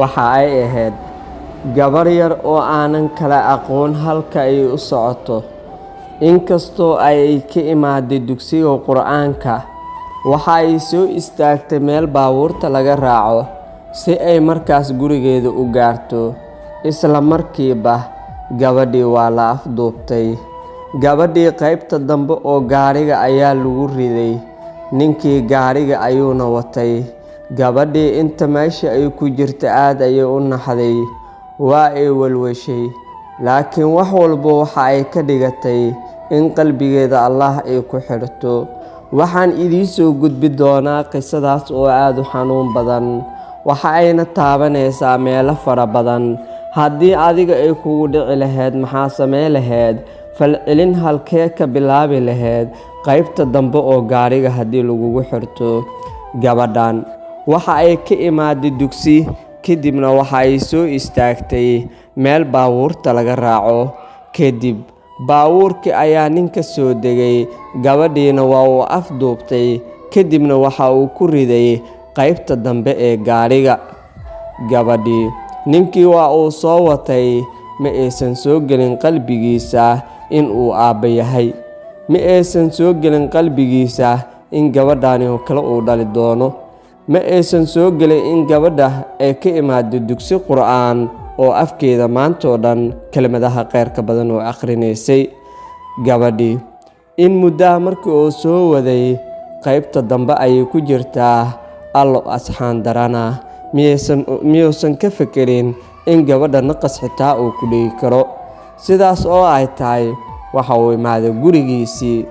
Waxa ay ahayd gabar yar oo aanan kala aqoon halka ay u socoto. Inkastoo ay ka imaaday dugsiga Qur'aanka, waxa ay soo istaagtay meel baabuurta laga raaco si ay markaas gurigeeda u gaarto. Isla markiiba gabadhii waa la afduubtay. Gabadhii qaybta dambe oo gaariga ayaa lagu riday. Ninkii gaariga ayuuna watay. Gabadhii inta meesha ay ku jirta aad ayay u naxday, waa ay walwashay, laakiin wax walba waxa ay ka dhigatay in qalbigeeda Allah ay ku xidhto. Waxaan idiin soo gudbi doonaa qisadaas oo aad u xanuun badan. Waxa ayna taabanaysaa meelo fara badan. Haddii adiga ay kugu dhici lahayd, maxaa sameyn lahayd? Falcelin halkee ka bilaabi lahayd qaybta dambe oo gaariga haddii lagugu xirto? Gabadhan waxa ay ka imaaday dugsi, kadibna waxa ay soo istaagtay meel baabuurta laga raaco. Kadib baabuurkii ayaa nin ka soo degay, gabadhiina waa uu afduubtay, kadibna waxa uu ku riday qaybta dambe ee gaariga. Gabadhii ninkii waa uu soo watay, ma aysan soo gelin qalbigiisa in uu aabbo yahay. Ma aysan soo gelin qalbigiisa in gabadhani oo kale uu dhali doono. Ma aysan soo gelin in gabadha ay ka imaado dugsi Qur'aan oo afkeeda maanta oo dhan kelmadaha khayrka badan oo akhrinaysay. Gabadhii in muddaha markii uu soo waday, qaybta dambe ayay ku jirtaa. Allo asxaan darana, miyuusan ka fekerin in gabadha naqas xitaa uu ku dhigi karo? Sidaas oo ay tahay, waxa uu imaaday gurigiisii.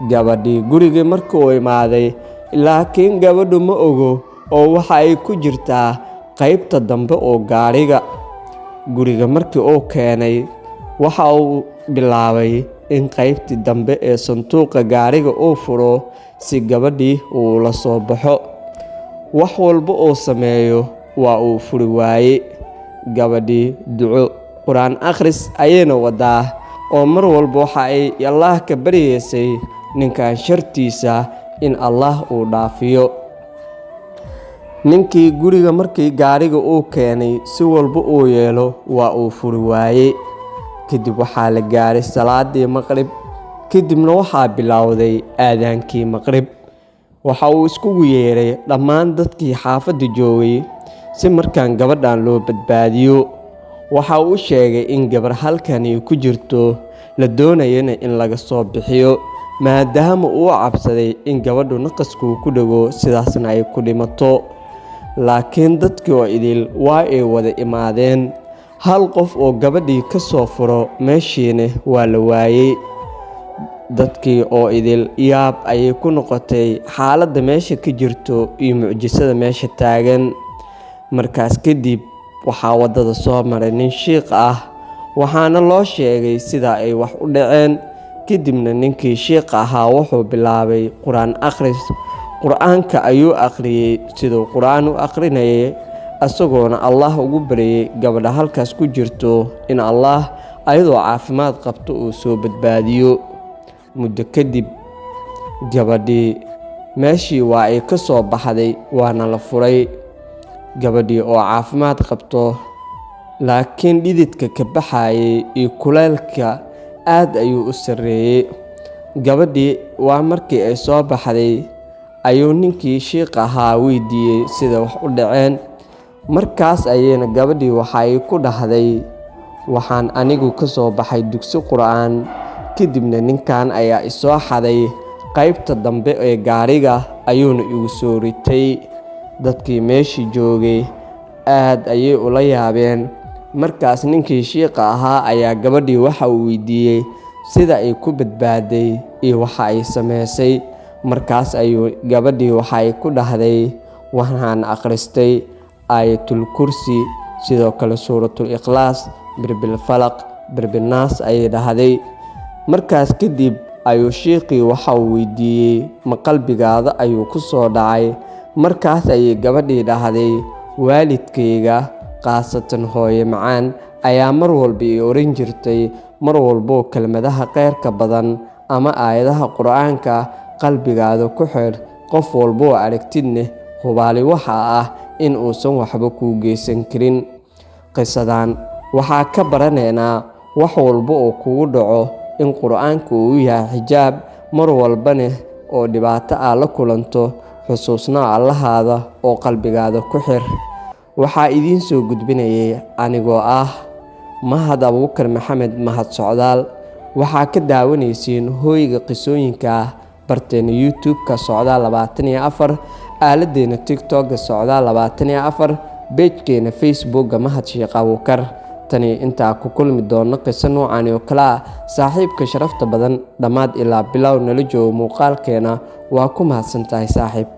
Gabadhii gurigii markii uu imaaday, laakiin gabadhu ma ogo oo waxa ay ku jirtaa qaybta dambe oo gaariga. Guriga markii uu keenay, waxa uu bilaabay in qaybtii dambe ee sanduuqa gaariga uu furo si gabadhii uu la soo baxo. Wax walba uu sameeyo waa uu furi waayey. Gabadhii duco, Qur-aan akhris ayayna wadaa, oo mar walba waxa ay Allah ka baryaysay ninkan shartiisa in Allah uu dhaafiyo. Ninkii guriga markii gaariga uu keenay, si walba uu yeelo waa uu furi waayey. Kadib waxaa la gaaray salaadii maqrib, kadibna waxaa bilowday aadaankii maqrib. Waxa uu iskugu yeeray dhammaan dadkii xaafadda joogay si markaan gabadhan loo badbaadiyo. Waxa uu sheegay in gabar halkani ku jirto, la doonayana in laga soo bixiyo, maadaama uu cabsaday in gabadhu naqasku ku dhago, sidaasna ay ku dhimato. Laakiin dadkii oo idil waa ay wada imaadeen. Hal qof oo gabadhii ka soo furo meeshiina waa la waayey. Dadkii oo idil yaab ayay ku noqotay xaaladda meesha ka jirto iyo mucjisada meesha taagan. Markaas kadib waxaa waddada soo maray nin shiikh ah, waxaana loo sheegay sida ay wax u dhaceen. Kadibna ninkii shiikh ahaa wuxuu bilaabay Qur-aan akhris. Qur-aanka ayuu akhriyey siduu Qur-aan u akhrinayay, isagoona Allah ugu baryay gabadha halkaas ku jirto in Allah ayadoo caafimaad qabto uu soo badbaadiyo. Muddo kadib gabadhii meeshii waa ay ka soo baxday, waana la furay. Gabadhii oo caafimaad qabto, laakiin dhididka ka baxayay iyo kuleylka aad ayuu u sarreeyey. Gabadhii waa markii ay soo baxday ayuu ninkii shiikh ahaa weydiiyey sida wax u dhaceen. Markaas ayayna gabadhii waxa ay ku dhahday, waxaan anigu ka soo baxay dugsi Qur'aan, kadibna ninkan ayaa isoo xaday, qaybta dambe ee gaariga ayuuna igu soo ritay. Dadkii meeshii joogay aad ayay ula yaabeen. Markaas ninkii shiikha ahaa ayaa gabadhii waxa uu weydiiyey sida ay ku badbaaday iyo waxa ay sameysay. Markaas ayuu gabadhii waxa ay ku dhahday, waxaan akhristay Aayatul Kursi, sidoo kale Suuratul Ikhlaas, Birbil Falaq, Birbinaas ayay dhahday. Markaas kadib ayuu shiikhii waxa uu weydiiyey, ma qalbigaada ayuu ku soo dhacay? Markaas ayay gabadhii dhahday, waalidkayga khaasatan hooyo macaan ayaa mar walba ii oran jirtay, mar walboo kelmadaha khayrka badan ama aayadaha Qur'aanka qalbigaada ku xidh, qof walboo aragtidne Hubaali waxaa ah in uusan waxba kuu geysan karin. Qisadan waxaa ka baranaynaa wax walba oo kugu dhaco in Qur-aanka uu yahay xijaab mar walbana oo dhibaato aa la kulanto, xusuusnaa Allahaada oo qalbigaada ku xir. Waxaa idiin soo gudbinayay anigoo ah Mahad Abuukar Maxamed Mahad Socdaal. Waxaa ka daawanaysiin hooyga qisooyinka ah, barteena YouTube-ka Socdaal 24, aaladeena TikTok-ga Socdaal 24, page-keena Facebook-ga Mahad Sheekh Abuukar. Tani intaa ku kulmi doono qiso noocan oo kale ah, saaxiibka sharafta badan, dhammaad ilaa bilow nala joogo muuqaalkeena. Waa ku mahadsantahay, saaxiib.